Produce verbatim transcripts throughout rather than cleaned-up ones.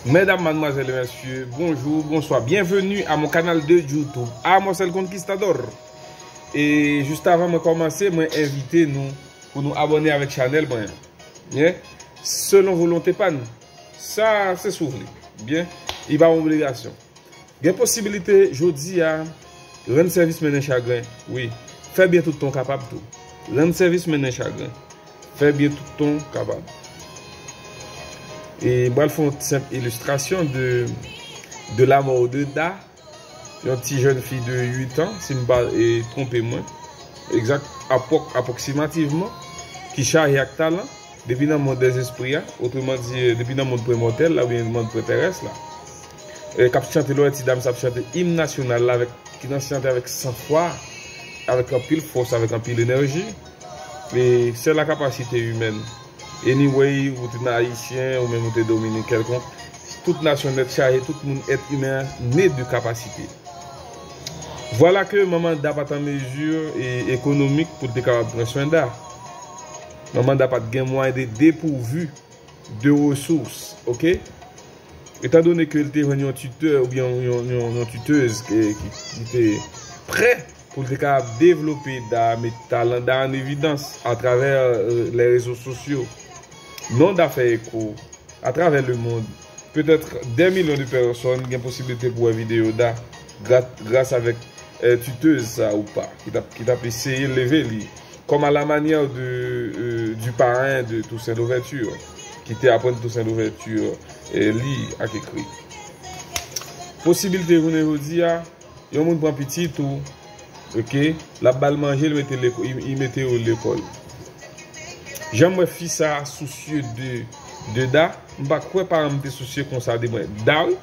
Medam, madmwazèl e mesye, bonjou, bonswa, byenveni a mon kanal de YouTube, Amosel Conquistador. E jis avan mwen kòmanse, mwen envite nou pou nou abòne avèk chanèl mwen an. Byen, selon volonte pa n. Sa, se si w vle. Byen, li pa yon obligasyon. Gen posibilite jodi a, rann sèvis mennen chagren. Wi. Fè byen tout tan w kapab tou. Rann sèvis mennen chagren. Fè byen tout tan w kapab. E m pral fè yon senp ilistrasyon de, de la mort de Da, yon ti jèn fi de uit an, si m pa, e, twonpe mwen. Egzak, apwòk-, apwoksimativman, ki chaje ak talan, depi nan mond dèzespri a, otreman di, depi nan mond premòtèl la, oubyen mond pretèrès la. E, k ap chante, lè w wè ti dam sa ap chante im nasyonal la, avèk, ki nan chante avèk sanfwa, avèk anpil fòs, avèk anpil enèji. E, c'est la capacité humaine. Anyway, ou te nan ayisyen, ou menm ou te dominiken kèlkonk, tout nasyon nèt chaje, tout moun, èt imen an, ne de kapasite. Vwala ke manman Da pa t an mezi e, ekonomik pou l te kapab pran swen Da. Manman Da pa t gen mwayen de depouvu de resous, oke? Etandone ke l te jwenn yon titè oubyen yon, yon, yon, yon titèz ki, ki, ki te prè pou l te kapab devlope Da, met talan Da an evidans atravè, euh, les réseaux sociaux. Non Da fè eko atravè lemonn. Petèt dè milyon de pèsòn gen posiblite pou wè videyo Da, gra-, gras avèk, euh, titèz sa ou pa, ki t ap, ki t ap eseye leve li. Comme à la manière de, euh, du parrain de Toussaint Louverture, ki te aprann Toussaint Louverture, euh, li ak ekri. Posiblite jounen jodi a, yon moun pran pitit ou, oke, l ap ba l manje, l mete l leko-, li, li mete yo lekòl. Jan m wè fi sa sousye de, de Da, m pa kwè paran m te sousye konsa de mwen. Da wi,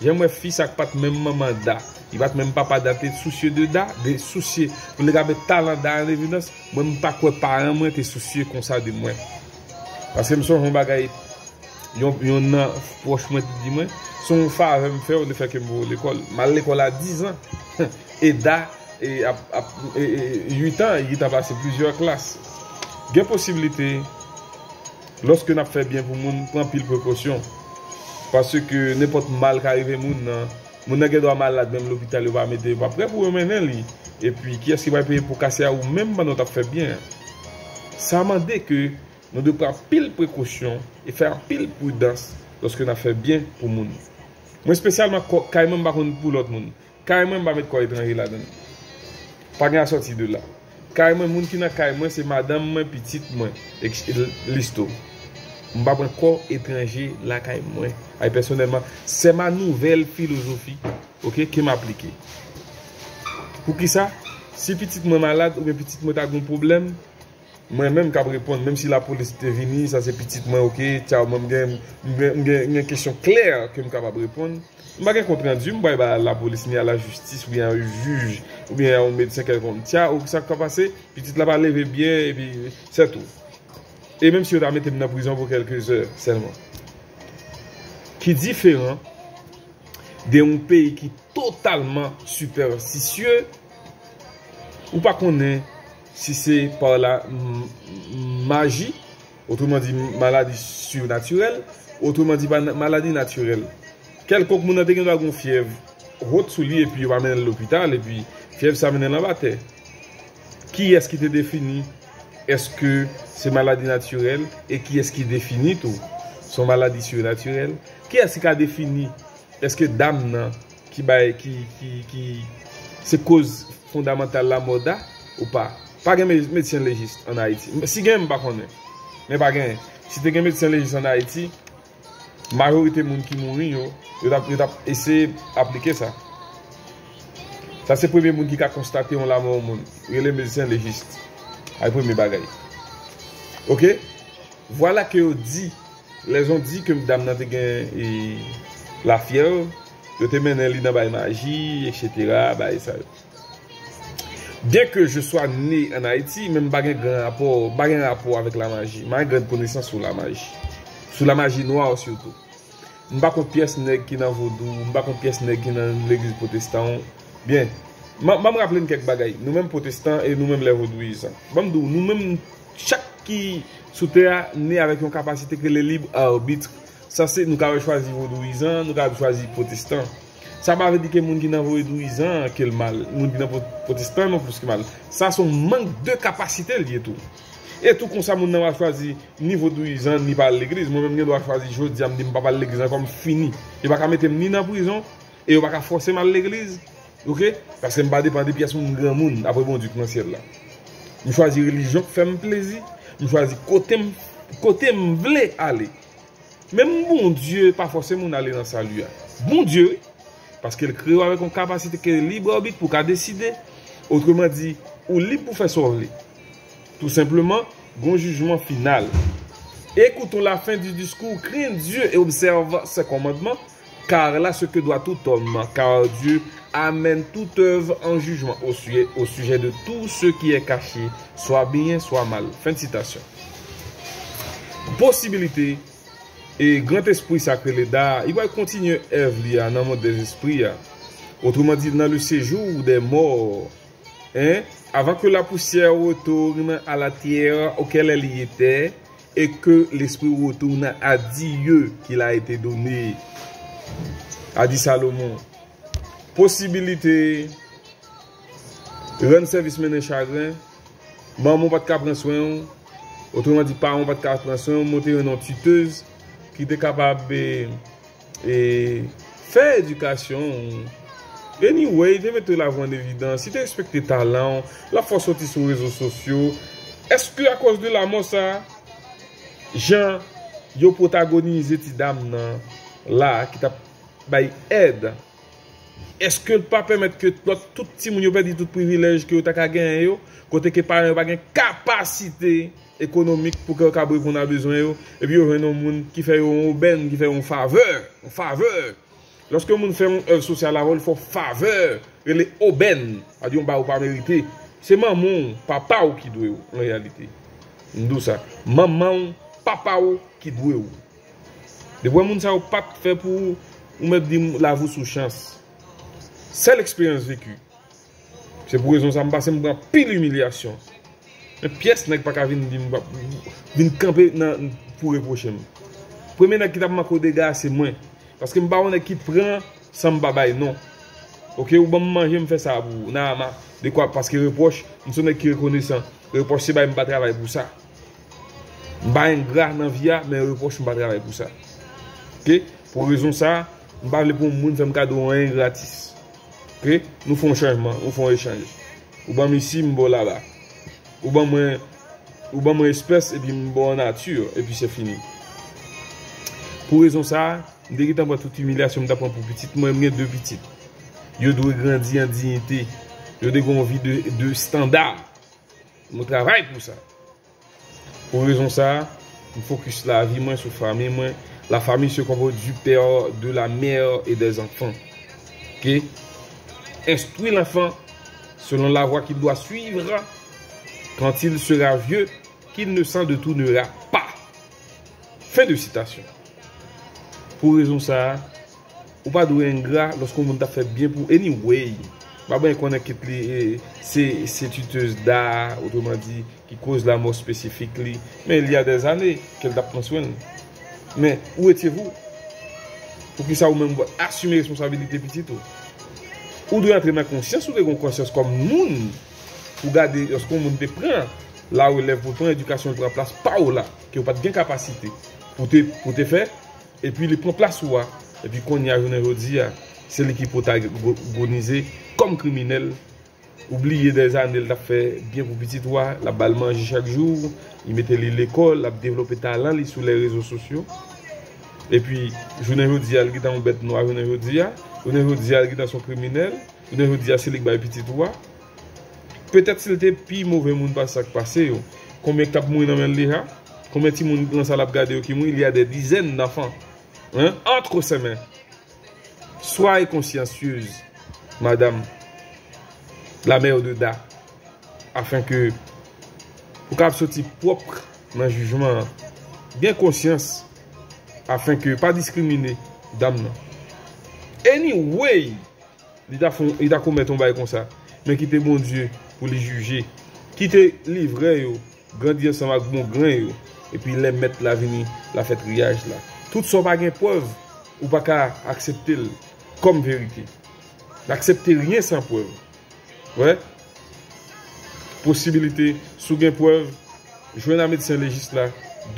jan m wè fi sa k pa t menm manman Da, li pa t menm papa Da te sousye de Da, de sousye pou l te ka met talan Da an evidans, mwen m pa kwè paran mwen te sousye konsa de mwen. Paske m sonje yon bagay, yon, yon nan pwòch mwen te di mwen, se yon favè m fè w, lefètke m voye w lekòl. M al lekòl a diz an, e Da, e ap, ap, e, e, uit an, li gentan pase plizyè klas. Gen posiblite, lòske n ap fè byen pou moun, pran pil prekosyon. Paske nenpòt mal ka rive moun nan. Moun nan gen dwa malad, menm lopital yo pa mete, yo pa prè pou yo mennen li. Epi, kiyès ki pral peye po kase a? Ou menm pandan w t ap fè byen an. Sa mande ke nou dwe pran anpil prekosyon e fè anpil pridans lòske n ap fè byen pou moun. Mwen espesyalman, kò-, kay mwen, m pa konn pou lòt moun. Kay mwen, m pa met kò etranje ladan l. Pa gen asòti de la. Kay mwen, moun ki nan kay mwen, se madanm mwen, pitit mwen, et cetera, listo. M pa pran kò etranje lakay mwen. Ay, pèsonèlman, c'est ma nouvelle philosophie, oke, ke m aplike. Poukisa? Si pitit mwen malad oubyen pitit mwen ta gen yon pwoblèm, mwen menm k ap reponn, menm si lapolis te vini, sa se pitit mwen, oke, tcha, mwen m gen, m gen, m gen, m gen kesyon klè ke m kapab reponn. M pa gen kont randi, m pral ba lapolis, ni a lajistis, oubyen a yon jij, oubyen a yon medsen kèlkonk. Tcha, ou sa k ap pase? Pitit la pa leve byen, epi, sètou. E menm si yo ta mete m nan prizon pou kèlke zè sèlman. Ki diferan de yon peyi ki totalman sipèstisye, ou pa konnen si se pa la m-, maji, otreman di maladi sirnatirèl, otreman di pa na-, maladi natirèl. Kèlkonk moun nan te gen dwa gen yon fyèv wot sou li epi yo pa mennen l lopital epi fyèv sa mennen l anba tè. Kiyès ki te defini èske se maladi natirèl e kiyès ki defini tou se yon maladi sirnatirèl? Kiyès ki ka defini èske dam nan ki bay, ki, ki, ki se koz fondamantal lamò Da ou pa? Pa gen me-, medsen lejis ann Ayiti. Si gen, m pa konnen. Men pa genyen. Si te gen medsen lejis ann Ayiti, majorite moun ki mouri yo, yo t ap, yo t ap eseye aplike sa. Sa se premye moun ki ka konstate yon lamò yon moun. Rele medsen lejis. Ay premye bagay. Oke? Vwala ke yo di, lèzon di ke dam nan te gen, e, lafyèv, yo te mennen li nan bay maji, et cetera, bay sa yo. Byen ke je swa ne ann Ayiti, men m pa gen gran rapò, m pa gen rapò avèk lamaji. M pa gen gran konesans sou lamaji. Sou lamaji nwa sitou. M pa konn pyès nèg ki nan vodou, m pa konn pyès nèg ki nan legliz pwotestan. Byen, m, m raple n kèk bagay. Nou menm pwotestan e nou menm lè vodouyizan. Ban m di w, nou menm chak ki sou tè a ne avèk yon kapasite k rele lib arbit. Sa se, nou ka chwazi vodouyizan, nou ka chwazi pwotestan. Sa pa vle di ke moun ki nan vodouyizan ke l mal, moun ki nan pwo-, pwotestan non plis ke mal. Sa se yon mank de kapasite l ye tou. E tou konsa moun nan va chwazi ni vodouyizan ni pa al legliz. Mwen menm gen dwa chwazi jodi a m di m p ap al legliz ankò, m fini. Yo pa ka mete m ni nan prizon e yo pa ka fòse m al legliz. Oke? Paske m pa depann de pyès moun granmoun, apre Bondye ki nan syèl la. M chwazi relijyon k fè m plezi, m chwazi kote m, kote m vle ale. Menm Bondye pa fòse moun ale nan sali a. Bondye, wi. Paske l kreye w avèk yon kapasite ke lib abit pou w ka deside. Otreman di, ou lib pou fè sa w vle. Tout simplement, gon jijman final. Écoutons la fin du discours, crains Dieu et observe ses commandements, car là ce que doit tout homme, car Dieu amène toute œuvre en jugement au sujet, au sujet de tout ce qui est caché, soit bien, soit mal. Fin de citation. Posibilite, e gran espri sa k rele Da, li pral kontinye èv li a nan mond dèzespri a. Otreman di, dans le séjour des morts, hein, avant que la poussière retourne à la terre auquel elle y était, et que l'esprit retourne à Dieu qu'il a été donné, a di Salomon. Posibilite, rann sèvis mennen chagren, manman w pa t ka pran swen w, otreman di, paran w pa t ka pran swen w, men w te jwenn yon titez ki te kapab, e, e, fè edikasyon w. Anyway, te mete lavi w an evidans, li te respekte talan w, l ap fè w soti sou rezo sosyo. Èske akoz de lamò sa, jan yo pwotagonize ti dam nan la, ki t ap bay èd, èske l pa pèmèt ke lòt tout timoun yo pèdi tout privilèj ke yo ta ka genyen yo, kote ke paran yo pa gen kapasite ekonomik pou ke yo kab reponn a bezwen yo, epi yo jwenn yon moun ki fè yo yon obèn, ki fè yo yon favè, yon favè. Lòske yon moun fè yon èv sosyal avè w, li fè w favè, rele obèn, sa di yon bagay ou pa merite. Se manman w, papa w ki dwe w, an reyalite. M di w sa. Manman w, papa w ki dwe w. Depi w wè moun sa yo pa t fè pou ou, ou mèt di m lavi w sou chans. Sèl eksperyans veki. Se pou rezon sa m pase m pran anpil imilyasyon. Men pyès nèg pa ka vin di m, vin kanpe nan, pou repwoche m. Premye nèg ki t ap make w dega a se mwen. Paske m pa yon nèg ki pran san m pa bay non. Oke, ou ban m manje, m fè sa pou ou. Nan ama, dekwa, paske repwòch, m se yon nèg ki rekonesan. Repwòch se bay, m pa travay pou sa. M pa engra nan vi a, men repwòch m pa travay pou sa. Oke? Pou rezon sa, m pa vle pou moun fè m kado anyen gratis. Oke? Nou fè yon chanjman, nou fè yon echanj. Ou ban m isi, m ba w laba. Ou ban mwen, ou ban mwen espès, epi m ba w an nati, epi se fini. Pou rezon sa, m te gentan pran tout imilyasyon m t ap pran pou pitit mwen, m gen de pitit. Yo dwe grandi an diyite. Yo dwe gen yon vi de, de estanda. Mwen travay pou sa. Pou rezon sa, m fokis lavi mwen sou fanmi mwen. La famille se compose du père, de la mère et des enfants. Oke? Instruis l'enfant selon la voie qu'il doit suivre. Quand il sera vieux, qu'il ne s'en détournera pas. Fin de citation. Pou rezon sa, ou pa dwe engra lòske yon moun t ap fè byen pou ou. Anyway, m pa byen konnen kit li, e, se, se titez Da, otreman di, ki koz lamò espesifik li. Men il y a des années ke l t ap pran swen l. Men, où étiez-vous? Poukisa ou menm ou pa asime responsabilite pitit ou? Ou dwe antre nan konsyans, ou dwe gen konsyans kòm moun pou gade lòske yon moun te pran larelèv, pou l pran edikasyon, l pran plas pa w la, ke w pa t gen kapasite pou te, pou te fè, epi li pran plas ou a, epi kounye a, jounen jodi a, se li ki pwotagonize kòm kriminèl. Ou bliye dèzane l t ap fè byen pou pitit ou a, l ap ba l manje chak jou, li mete li lekòl, l ap devlope talan li sou lè rezo sosyo. Epi, jounen jodi a, l gentan yon bèt nwa, jounen jodi a, jounen jodi a, l gentan son kriminèl, jounen jodi a, se li k bay pitit ou a. Petèt si l te pi move moun pase sa k pase yo, konbyen k t ap mouri nan men l deja? Konbyen timoun nan sa l ap gade yo ki mouri? Il y a des dizaines d'enfants, hein, entre ses mains. Soyez consciencieuse, madame la mère de Da, afin que ou kapab soti pwòp nan jijman an. Gen konsyans, afin que pa diskrimine dam nan. Anyway, li ta fon, li ta komèt yon bagay konsa, men kite Bondye pou li jije. Kite livrè yo grandi ansanm ak bon grenn yo, epi lè mèt la vini, l a fè triyaj la. Tout sa w pa gen prèv, ou pa ka aksepte l kòm verite. N aksepte ryen san prèv. Wè? Posibilite, si w gen prèv, jwenn a medsen lejis la.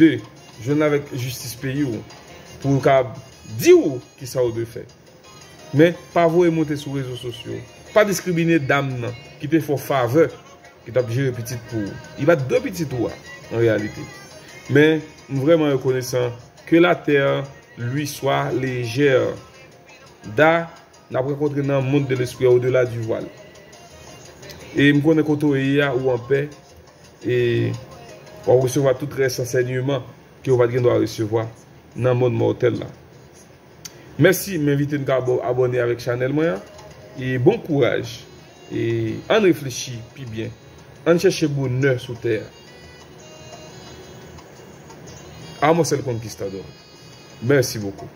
De, jwenn avèk jistis peyi w pou yo ka di w kisa w dwe fè. Men, pa voye monte sou rezo sosyo. Pa diskrimine dam nan ki te fè w favè, ki t ap jere pitit pou ou. Li pa t dwe pitit ou a, an reyalite. Men, m vrèman rekonesan. Que la terre lui soit légère. Da, n ap rankontre nan monde de l'esprit, au-delà du voile. E m konnen kote w ye a, ou anpè, e w ap resevwa tout rès ansèyman ke w pa t gen dwa resevwa nan mond mòtèl la. Mèsi, m envite n ka abo- abòne avèk chanèl mwen an. E bon kouraj. E ann reflechi pi byen. Ann chèche bonè sou tè a. Amo es el conquistador. Mèsi bokou.